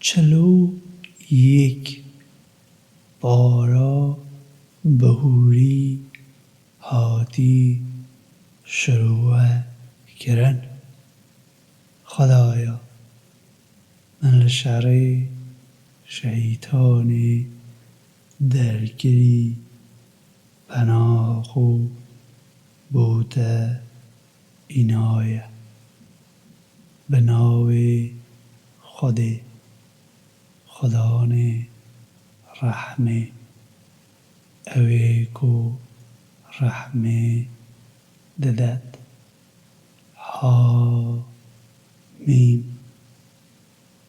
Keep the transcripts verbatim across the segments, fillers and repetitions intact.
Çil û yek, bara bihûrî hatî şirove kirin. Xwedaya, min li şerê şeytanê derkirî penaha xwe bo te înaye. Bi navê Xwedê, Xudanê rehmê, ew ê ku rehmê didet. Ha mîm.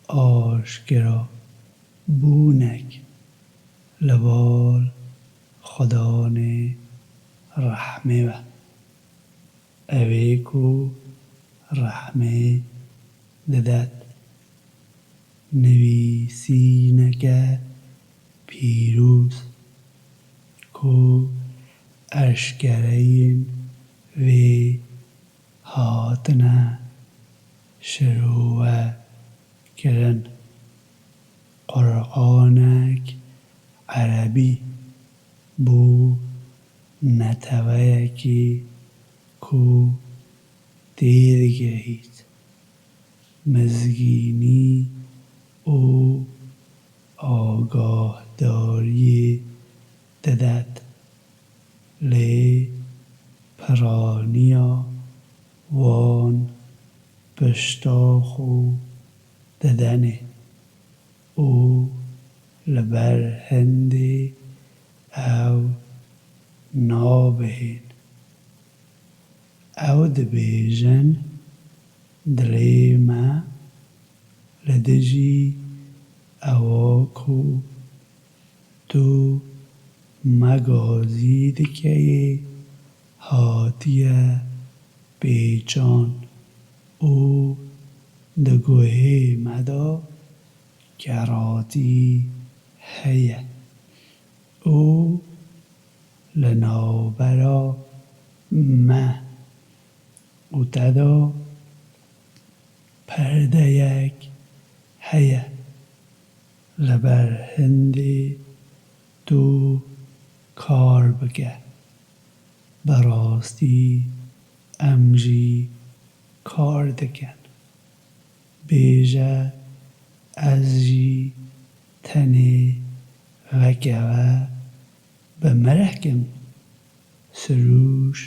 Aşkera bûnek li bal Xudanê rehmê be. Ew ê ku rehmê didet. Nivîsîneke pîroz ku eşkereyên vê hatine şirove kirin. Qur'anek erebî bo neteweyekî ku têdigihît, mizgînî û agahdariyê didet, lê piraniya wan pişta xwe didenê û li ber hindê ew nabihên. Ew dibêjin, dilê me li dijî ewa ku tu me gazî dikeyê hatiye pêçan û di guhê me de keratî heye û li navbera me û te de perdeyek heye. Li ber hindê tu kar bike. Bi rastî em jî kar dikin. Bêje, ez jî tenê weke we bi mirehk im. Sirûş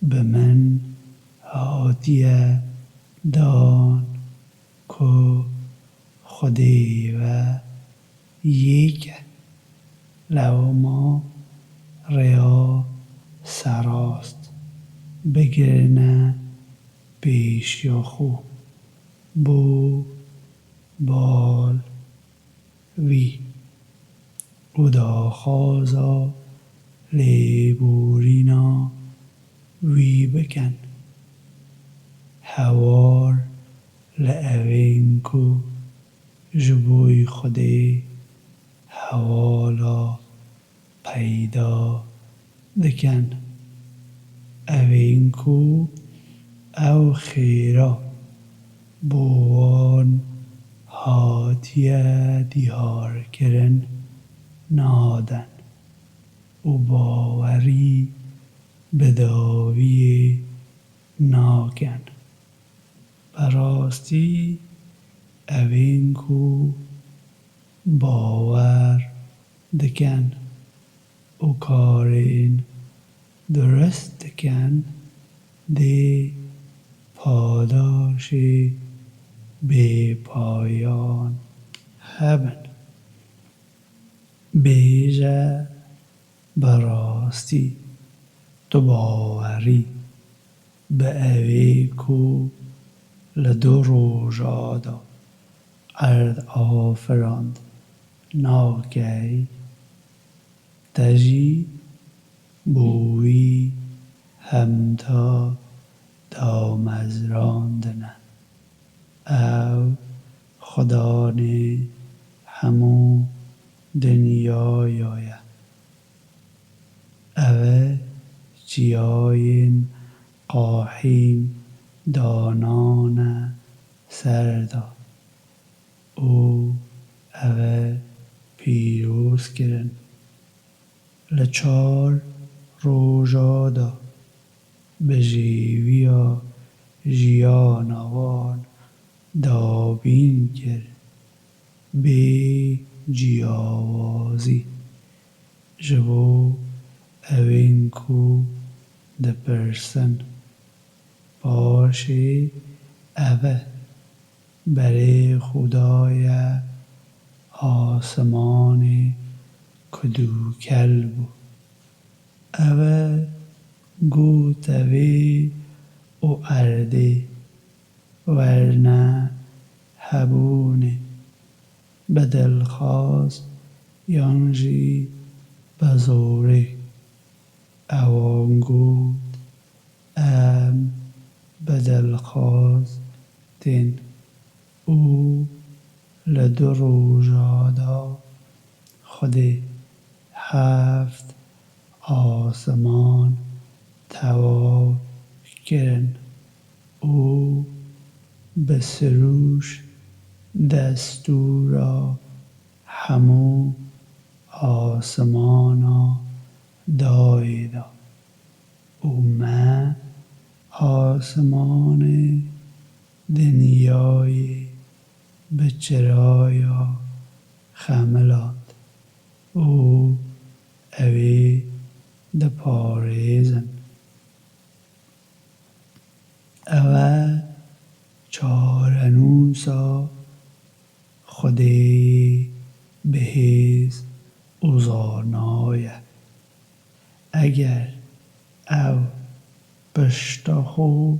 bi min hatiye dan ku Xwedê we yek e. Lewma rêya serast bigirine pêşiya xwe bo bal wî û daxwaza lêborîna wî bikin. Hewar li ewên ku ji bo Xwedê hevala peyda dikin. Evên ku ew xêra bo wan hatiye diyarkirin nadin û bawerî bi dawiyê nakin. Bi rastî evên ku bawer dikin û karên durist dikin dê padaşê bêpayan hebin. Bêje, bi rastî tu bawerî bi ewê ku li du roja de erd afirand nakey, te jî bo wî hemta damezrandine. Ew Xudanê hemû dinyaya ye. Ew e çiyayên qahîn danane ser de. û ev e pîroz kirin. Li çar roja de bi jêwiya jiyana wan dabîn kir, bê ciyawazî, ji bo ewên ku dipirsin. Paşê ev e, berê Xwedaya asimanê ku dûkel bû. Ev e, got, tevê û erdê werne hebûnê, bi dilxwaz yan jî bi zorê. Ewan got, em bi dilxwaz tên û li du roja de Xwedê heft asiman tewav kirin û bi sirûş destûra hemû asimana dayê da û me asimanê dinyayê bi çiraya xemiland û ew ê diparêzin. Ev e çarenûsa Xwedê bihêz û zana ye. Eger ew pişta xwe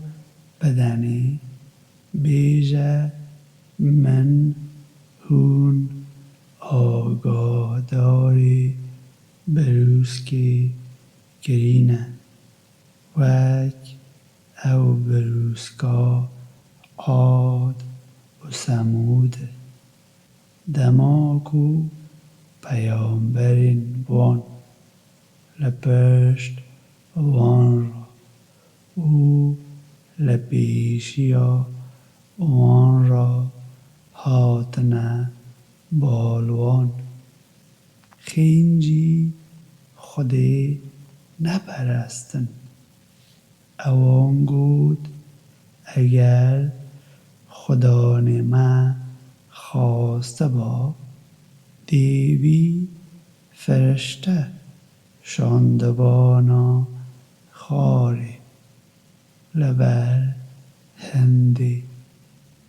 bidenê, bêje, min, hûn agahdarê birûskê kirî ne, wek ew birûska Ad û Semûd e. Dema ku peyamberên wan li pişt wan re û li pêşiya wan re hatine bal wan, xêncî Xwedê neperestin. Ewan got, eger Xudanê me xwestiba, dêvî firişte şandibana xarê. Li ber hindê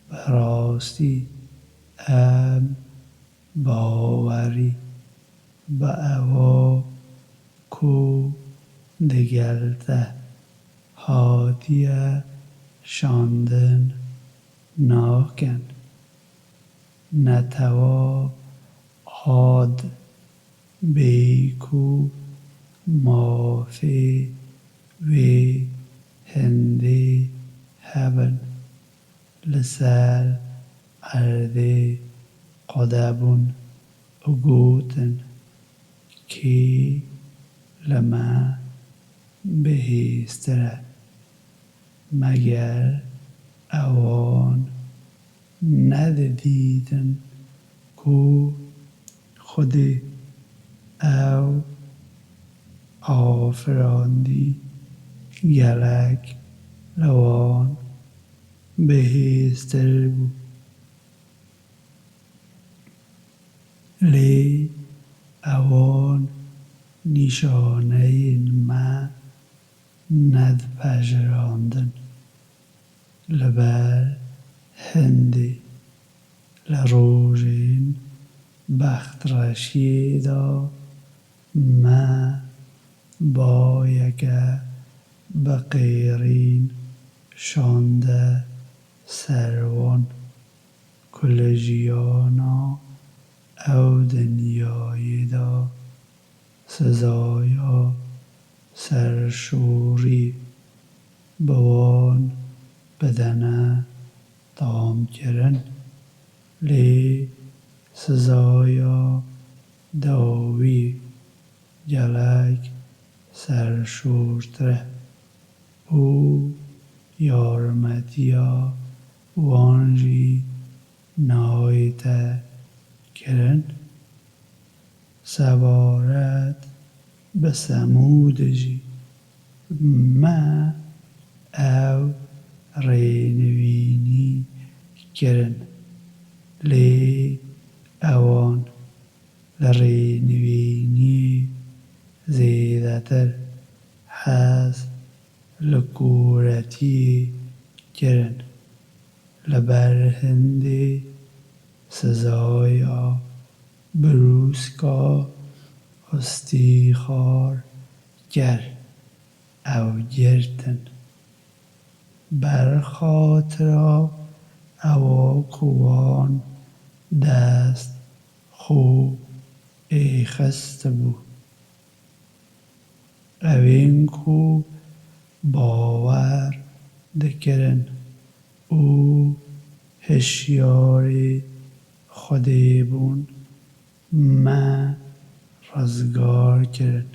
bi rastî em bawerî bi ewa ku digel te hatiye şandin nakin. Netewa Ad bêyî ku mafê wê hindê hebin, li ser erdê qede bûn û gotin, kê li me bihêztir e? Meger ewan nedidîtin ku Xwedê ew afirandî gelek li wan bihêztir bû? Lê ewan nîşaneyên me nedipejirandin. Li ber hindê li rojên bextreşiyê de me bayeke bi qêrîn şande ser wan ku li jiyana ew dinyayê de sizaya serşorî bi wan bidene tamkirin, lê sizaya dawî gelek serşortir e û yarmetiya wan jî nayê. te kirin. Sebaret bi Semûdê jî me ew rênivînî kirin, lê ewan li rênivîniyê zêdetir hez li kûretiyê kirin. Li ber hindê sizaya birûska îstîxarker ew girtin. Ber xatira ewa ku wan dest xwe êxistibû. Ewên ku bawer dikirin û hişyarê Xwedê bûn, me rizgar kirin.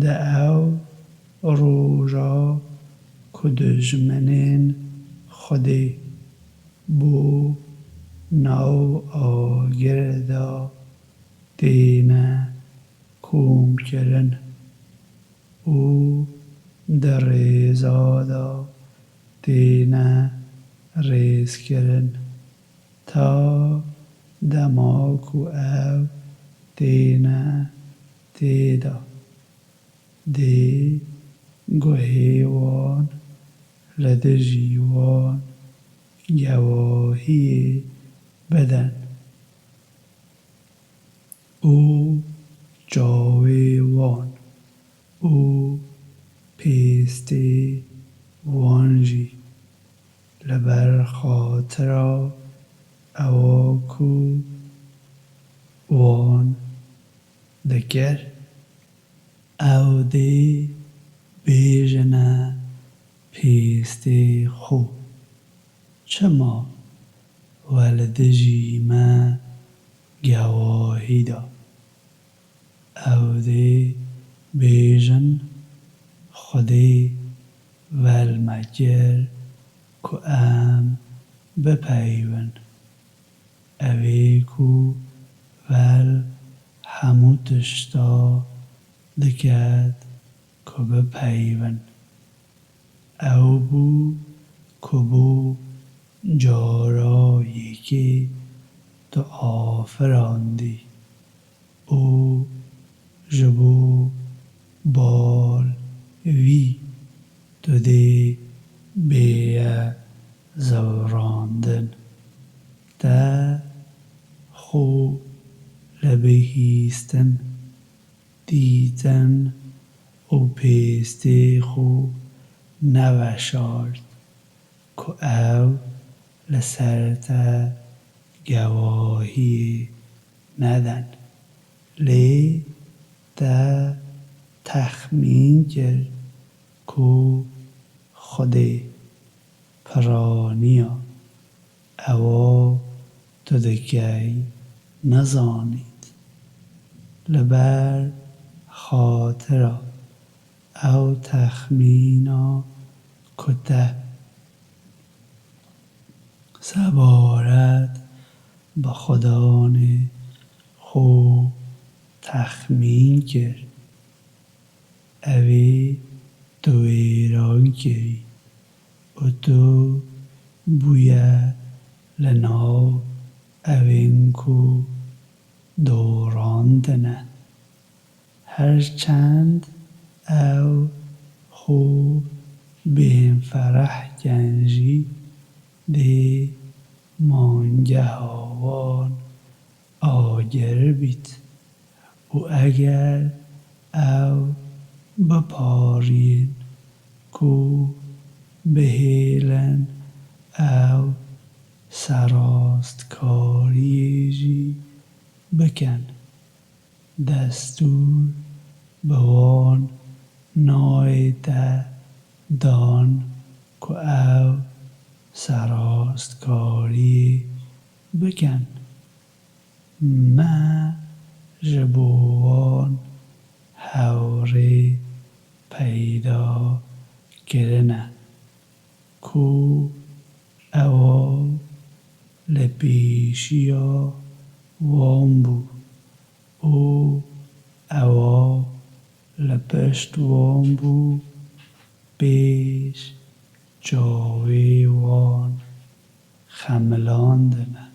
Di ew roja ku dijminên Xwedê bo nav agir de têne komkirin û di rêza de têne rêzkirin, ta dema ku ew têne tê de, dê guhê wan li dijî wan gewahiyê bidin û çavê wan û pêstê wan jî li ber xatira ewa ku wan dikir. Ew dê bêjine pêstê xwe, çima we li dijî me gewahî da? Ew dê bêjin, Xwedê vel me kir ku em bipeyivin. Ew ê ku vel hemû tişta diket ku bipeyivin. Ew bû ku bo cara yekê tu afirandî û ji bo bal wî tu dê bêye zewrandin. Te xwe li bihîstin, dîtin û pêstê xwe neveşart ku ew li ser te gewahiyê nedin, lê te texmîn kir ku Xwedê piraniya ewa tu dikey nizanît. Li ber xatira ew texmîna ku te sebaret bi Xudanê xwe texmîn kir, ew ê tu wêran kirî û tu bûye li nav ewên ku dorandine. Her çend ew xwe bêhfereh ken jî, dê mangeha wan agir bît û eger ew bipariyên ku bihêlin ew serastkariyê jî bikin, destûr bi wan nayête dan ku ew serastkariyê bikin. Me ji bo wan hevrê peyda kirine ku ewa li pêşiya wan bû û ewa li pişt wan bû, pêş çavê wan xemilandine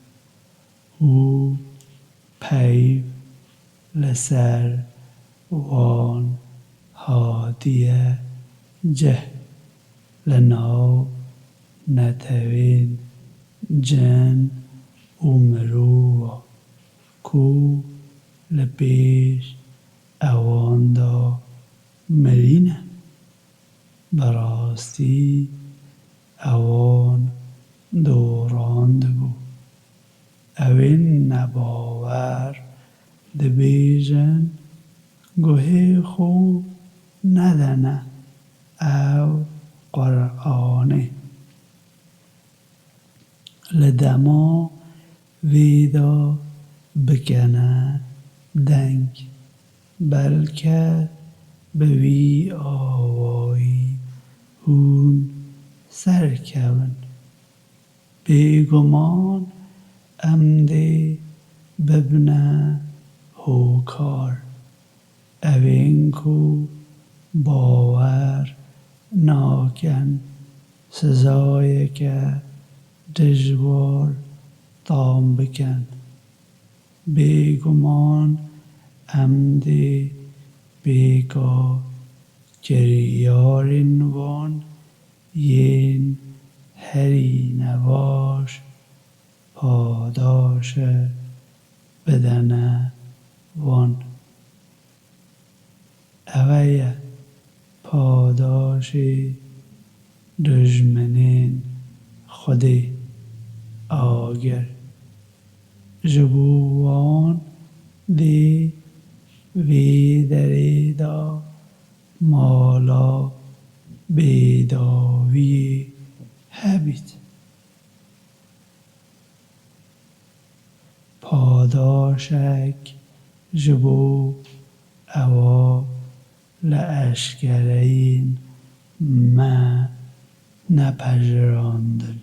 û peyv li ser wan hatiye cih, li nav netewên cin û mirova ku li pêş ewan de mirîne. Bi rastî ewan dorandibû. Ewên nebawer dibêjin, guhê xwe nedene ew Quranê. Li dema vê de bikene deng, belke bi vî awayî hûn serkevin. Bêguman em dê bibine hokar. Ewên ku bawer nakin sizayeke dijwar tam bikin, bêguman em dê pêka kiryarên wan yên herî nebaş padaşe bidene wan. Ew e ye padaşê dijminên Xwedê, agir. Ji bo wan dê vê derê de mala bêdawiyê hebît. Padaşek ji bo ewa li eşkereyên me nepejirandin.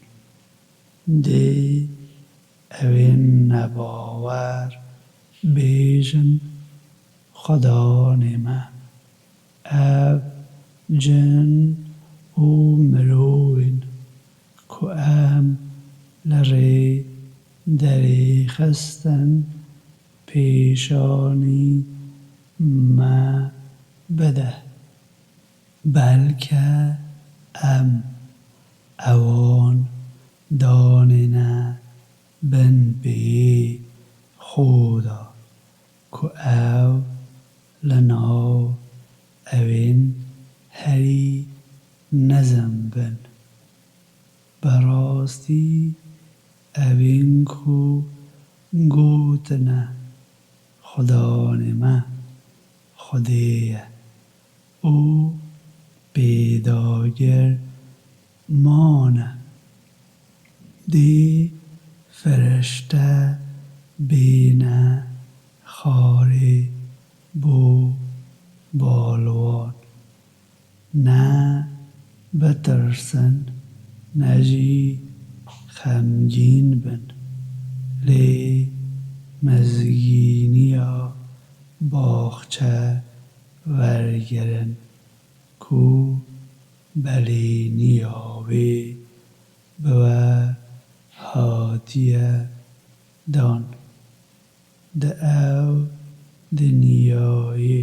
Dê ewên nebawer bêjin, Xudanê me, ev cin û mirov in ku em li rê derêxistin, pêşanî me bide. Belke em ewan danêne bin pêyê xwe de ku ew li nav ewên herî nizim bin. Bi rastî ewên ku gotine, Xudanê me, Xwedê ye û pêdagir mane. Dê firişte bêne xarê bo bal wan. Ne bitirsin, ne jî xemgîn bin. Lê mizgîniya baxçe wergirin ku belêniya wê bi we hatiye dan. Di ev dinyayê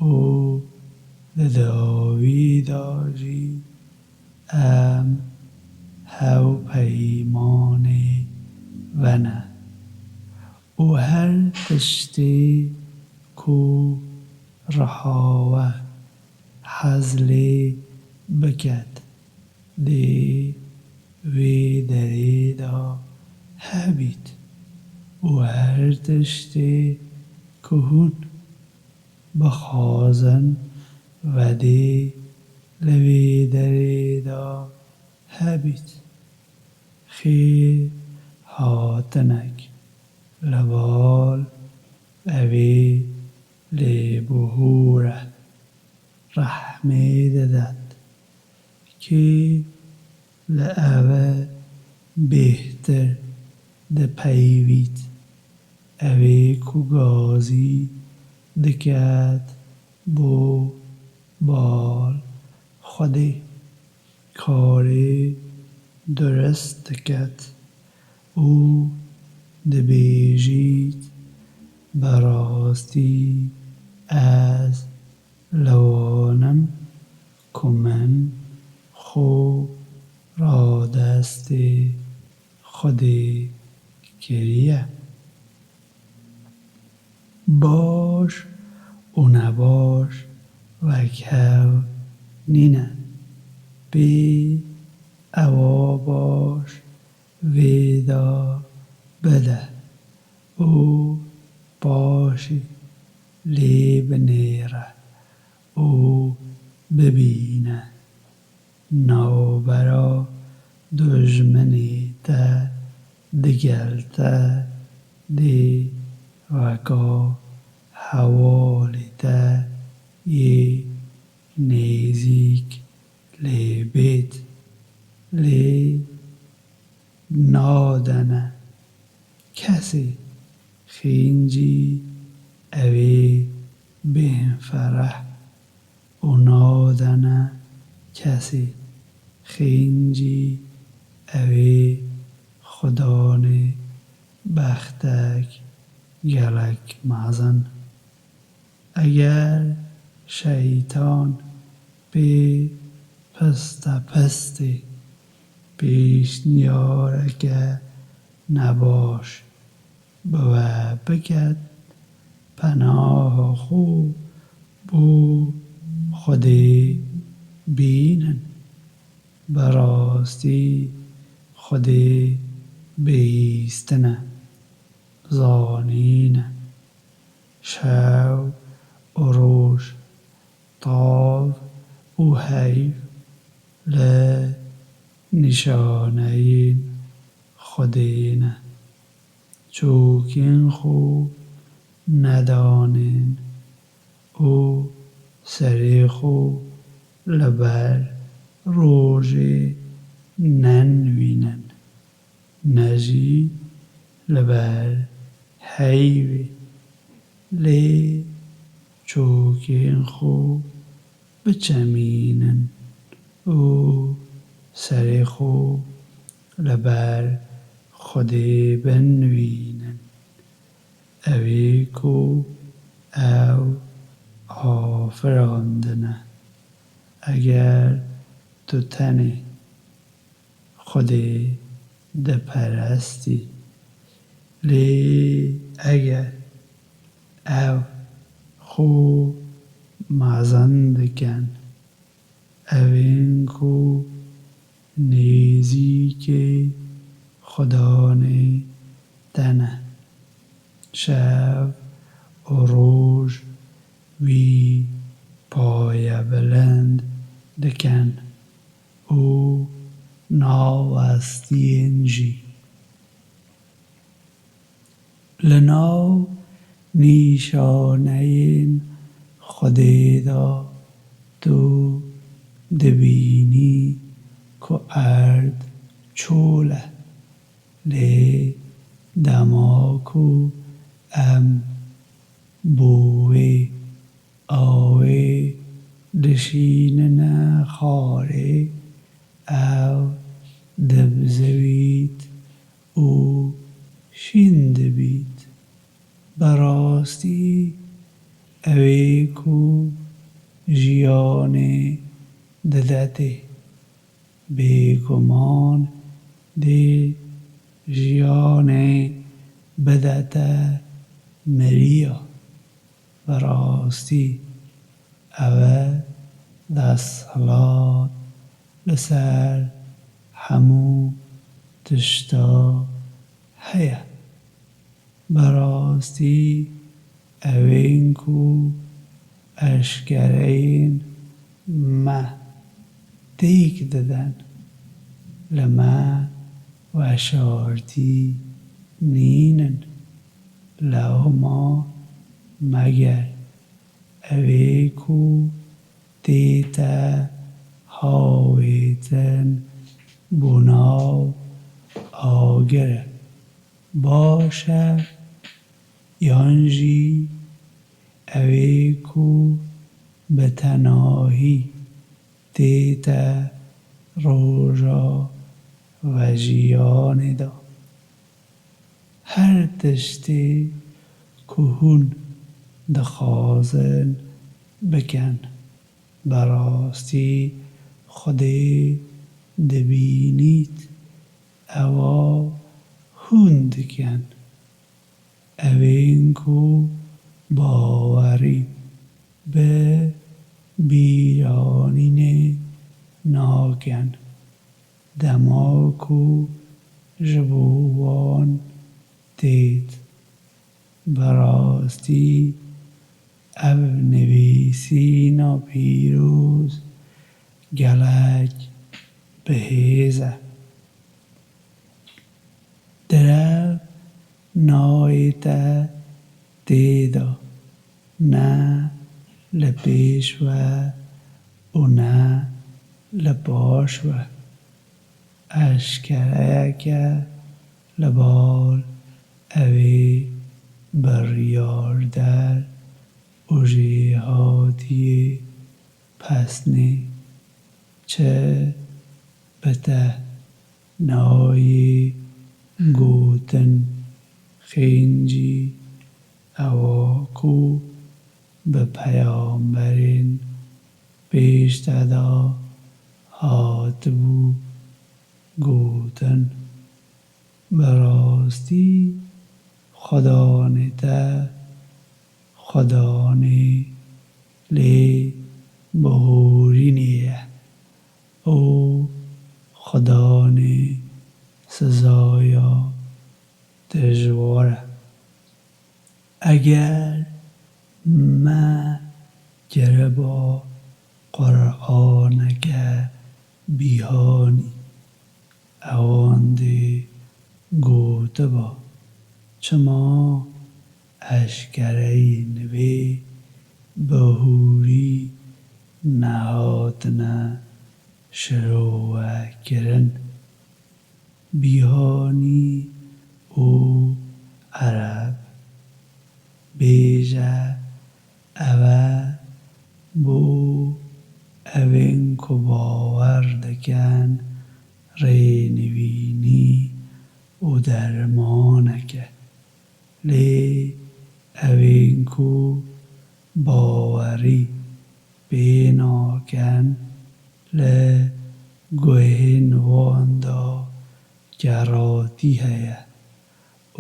û di dawî de jî em hevpeymanê ve ne û her tiştê ku riha we hez lê biket, dê wê derê de hebît û her tiştê ku hûn bixwazin, vedê li vê derê de hebît. Xêr hatinek li bal evê lêbihûr e, rehmê didet. Kê li ev e bêhtir dipeyvît. Evê ku gazî diket bo bal Xwedê, karê durist diket û dibêjît, bi rastî ez li wan im ku min xwe radestê Xwedê kiriye. Baş û nebaş wek hev nîne. Pê ewa baş vê de bide û paşê lê binêre û bibîne. Navbera dujminê te digel te dê weka hewalê te yê nêzîk lê bêt, lê nadene kesê xîncî ew ê bên fereh û nadene kesê xîncî ew ê xudanê bextek gelek mezin. Eger şeytan pê pistepistê pêşniyareke nebaş bi we biket, penaha xwe bo Xwedê bînin. Bi rastî Xwedê bihîstin e, zanîn e. Şev û roj, tav û heyv li nîşaneyên Xwedê ne. Çokên xwe nedanên û serê xwe li ber rojê nenivînin, ne jî li ber heyvê, lê çokên xwe biçemînin û serê xwe li ber Xwedê binivînin. Ew ê ku ew afirandine. Eger tu tenê Xwedê diperestî, lê eger ew xwe mezin dikin, ew ên ku nêzîkê xudanê te ne. Şev û roj wî payebilind dikin û navestiyên jî. Li nav nîşaneyên Xwedê de tu dibînî ku erd çol e, lê dema ku em bo wê awê dişînine xwarê, ew dibizivît û şîn dibît. Bi rastî ew ê ku jiyanê dide tê, bêguman dê jiyanê bide te miriya. Bi rastî ew e desthilat li ser hemû tişta heye. Bi rastî ew ên ku eşkereyên me têk didin, li me weşartî nînin. Lewma meger ew ê ku tête hawêtin bo nav agir e. Baş e, yan jî ew ê ku bi tenahî tête roja vejiyanê de. Her tiştê ku hûn dixwazin bikin, bi rastî Xwedê dibînît, ewa hûn dikin. Ew ên ku bawerî bi bîranînê nakin, dema ku ji bo wan têt. Bi rastî ev nivîsîna pîroz gelek bihêz e. Derew nayête tê de, ne li pêş we û ne li paş we. Eşkereyeke li bal ew ê biryarder û jêhatiyê pesnê, çi bi te nayê gotin, xêncî ewa ku bi peyamberên pêş te de hatibû gotin, bi rastî Xudanê te Xudanê lê bihûrînê ye û Xudanê sizaya dijwar e. Eger me kiriba Quraneke bîhanî, ewandê gotiba, çima eşkereyên wê bihûrî nehatine şirovekirin? Bîhanî û Ereb bêje, ev e bo ewên ku bawer dikin, rênivînî û dermanek e. Lê ewên ku bawerî pê nakin, li guhên wan de keratî heye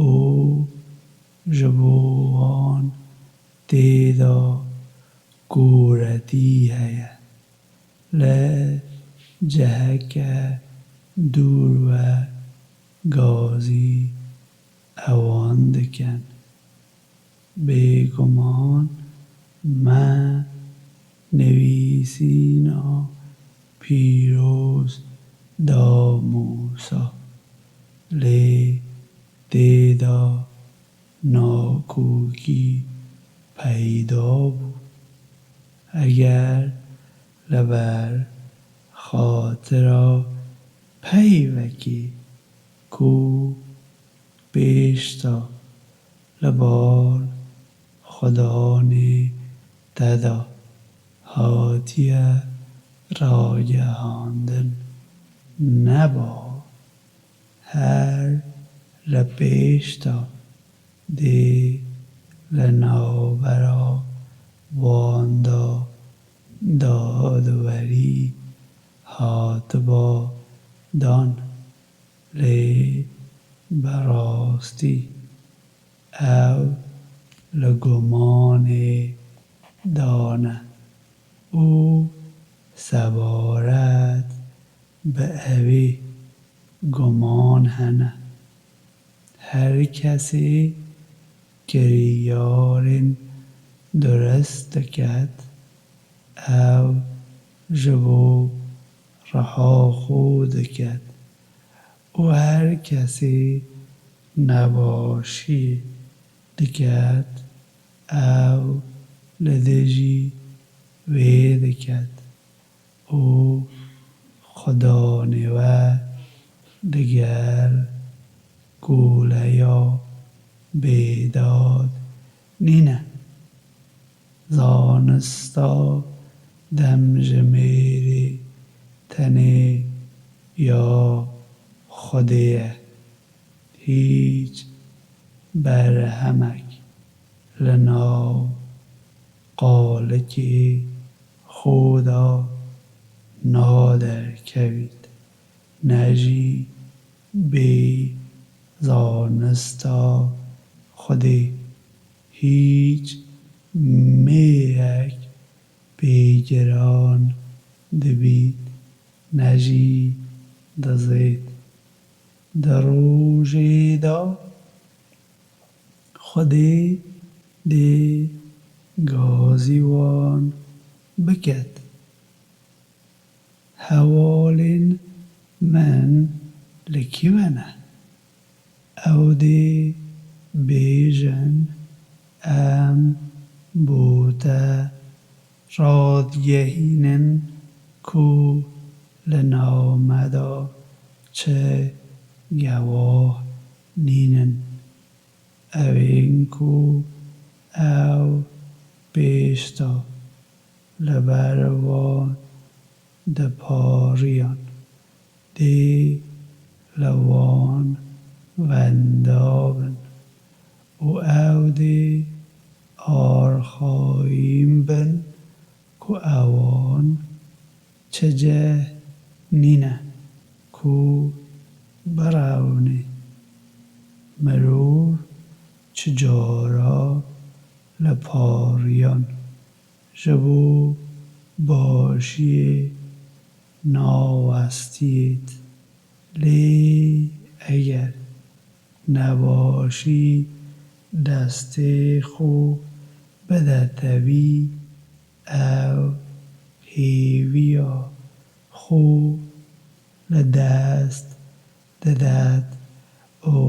û ji bo wan tê de kûretî heye. Li ciheke dûr ve gazî ewan dikin. Bêguman me nivîsîna pîroz da Mûsa, lê tê de nakokî peyda bû. Eger li ber xatira peyvekê ku pêş de li bal Xudanê te de hatiye ragihandin neba, her li pêş de dê li navbera wan de dadwerî hatiba dan, lê bi rastî ew li gumanê de ne û sebaret bi ewê guman hene. Her kesê kiryarên durist diket, ew ji bo riha xwe diket û her kesê nebaşî diket, ew li dijî wê diket û Xudanê we digel Goleya bêdad nîne. Zanista demjimêrê tenê ya Xwedê ye. Hîç berhemek li nav qalikê xwe de naderkevît, ne jî bê zanista Xwedê. Hîç mêhek bêgiran dibît, ne jî dizêt. Di rojê de Xwedê dê gazî wan biket. Hevalên min li kî ve ne? Ew dê bêjin, em bo te radigehînin ku li nav me de çi gewah nînin. Ewên ku ew pêş de li ber wan dipariyan, dê li wan wenda bin û ew dê arxayîn bin ku ewan çi cih nîne ku birewne. Mirov çi cara li pariyan ji bo başiyê nawestiyêt, lê eger nebaşî destê xwe bide tevî, ew hêviya xwe li dest didet û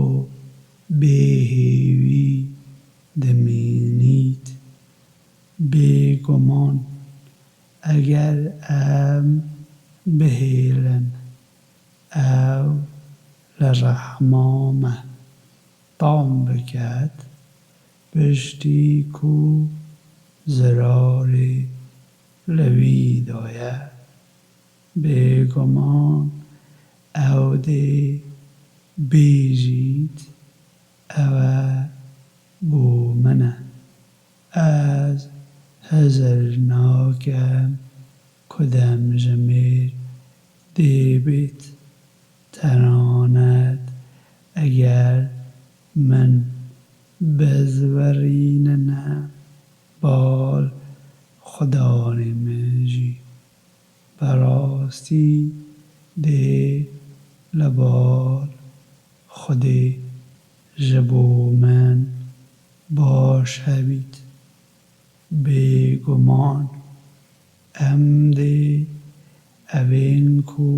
bêhêvî dimînît. Bêguman, eger em bihêlin, ew li rehma me tam biket, piştî ku zirarê li wî daye, bêguman ew dê bêjît, ew e bo min e. Ez hizir nakim ku demjimêr dê bêt, tenanet eger min bizwerînine bal xudanê min jî. Bi rastî dê li bal Xwedê ji bo min baş hebît. Bêguman em dê evên ku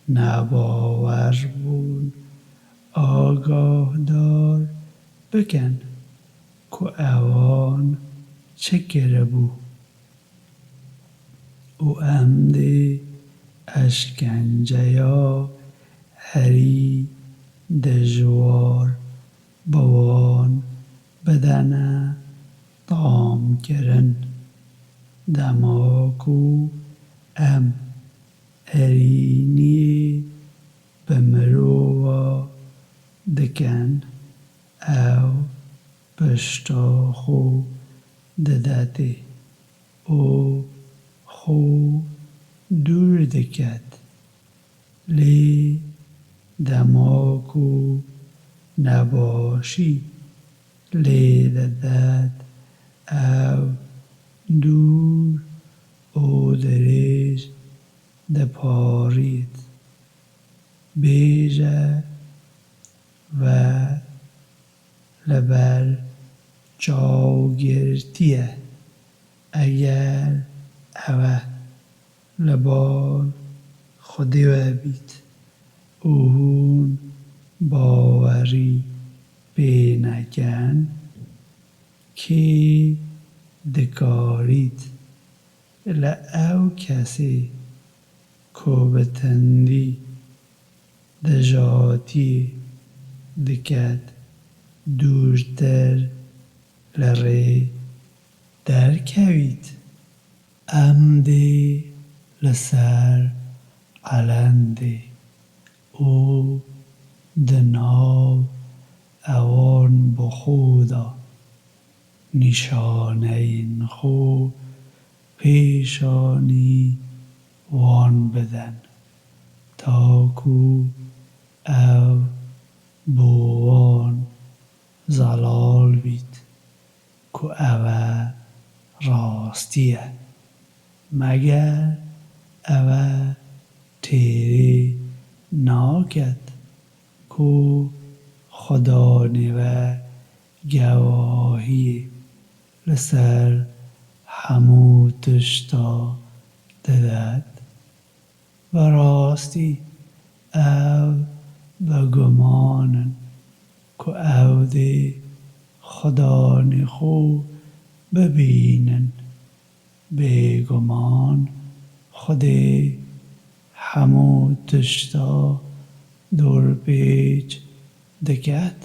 nebawer bûn agahdar bikin ku ewan çi kiribû. Û em dê eşkenceya herî dijwar bi wan bidene tamkirin. Dema ku em erîniyê bi mirova dikin, ew pişta xwe didetê û xwe dûr diket. Lê dema ku nebaşî lê didet, ew dûr û dirêj diparît. Bêje ve li ber çaw girtiye. Eger ew e li bal Xwedê ve bît û hûn bawerî pê nekin, kê dikarît li ew kesê ku bi tundî dijatiyê diket dûrtir li rê derkevît. Em dê li ser elendê û di nav ewan bi xwe de nîşaneyên xwe pêşanî wan bidin, ta ku ew bo wan zelal bît ku ew e rastî ye. Meger ew e têrê naket ku Xudanê we gewahiyê li ser hemû tişta didet? Bi rastî ew bi guman in ku ew dê Xudanê xwe bibînin. Bêguman Xwedê hemû tişta dorpêç diket.